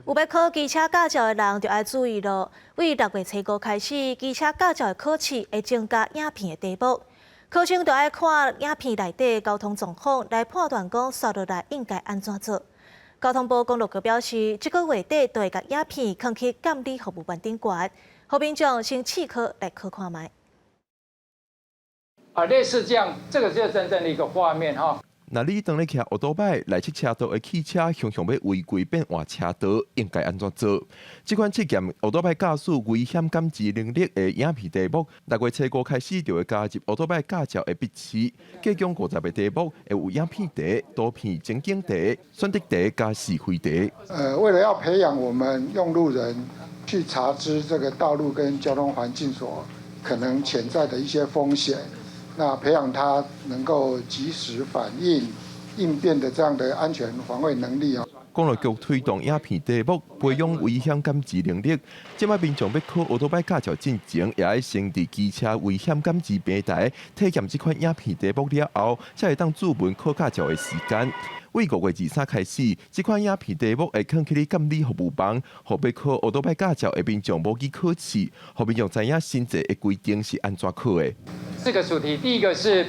有欲考機車駕照的人就愛注意囉。對6月初五開始，機車駕照的考試會增加影片的題目，考生就愛看影片內底交通狀況來判斷講，煞落來應該按怎做。交通部公路局表示，這個月底就會共影片囥去監理服務板頂懸，予民眾先試考來考看覓。啊，類似這樣，這個就是真正的一個畫面哈。若你當咧騎歐多擺內側車道的汽車，雄雄欲違規變換車道，應該按怎做？這款測驗歐多擺駕駛危險感知能力的影片題目，6月初五開始就會加入歐多擺駕照的筆試。計共50個題目，會有影片題、圖片情景題、選擇題佮是非題。為了要培養我們用路人去察知這個道路跟交通環境所可能潛在的一些風險。那培養他能夠及時反應、應變的這樣的安全防衛能力啊。公路局推動影片題目，培養危險感知能力。這擺民眾欲考歐多擺駕照進前，也愛先佇機車危險感知平台體驗這款影片題目了後，才會當注文考駕照的時間。對5月23開始，這款影片題目會囥去監理服務網，予欲考歐多擺駕照的民眾模擬考試，予民眾知影新制的規定是按怎考的。四個主題，第一個是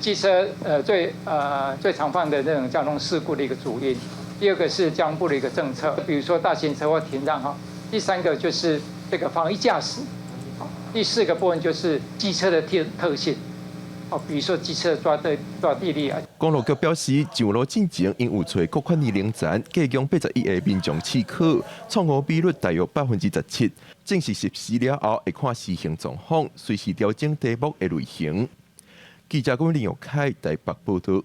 機車最常犯的那種交通事故的一個主因，第二個是交通部的一個政策，比如說大型車或停讓哈，第三個就是這個防疫駕駛，第四個部分就是機車的特性，哦，比如說機車抓地力啊。公路局表示，上路進前𪜶有揣各款年齡層，計共81個民眾試考，錯誤比率大約17%。正式實施了後，會看時行狀況，隨時調整題目的類型。記者郭林玉凱台北報道。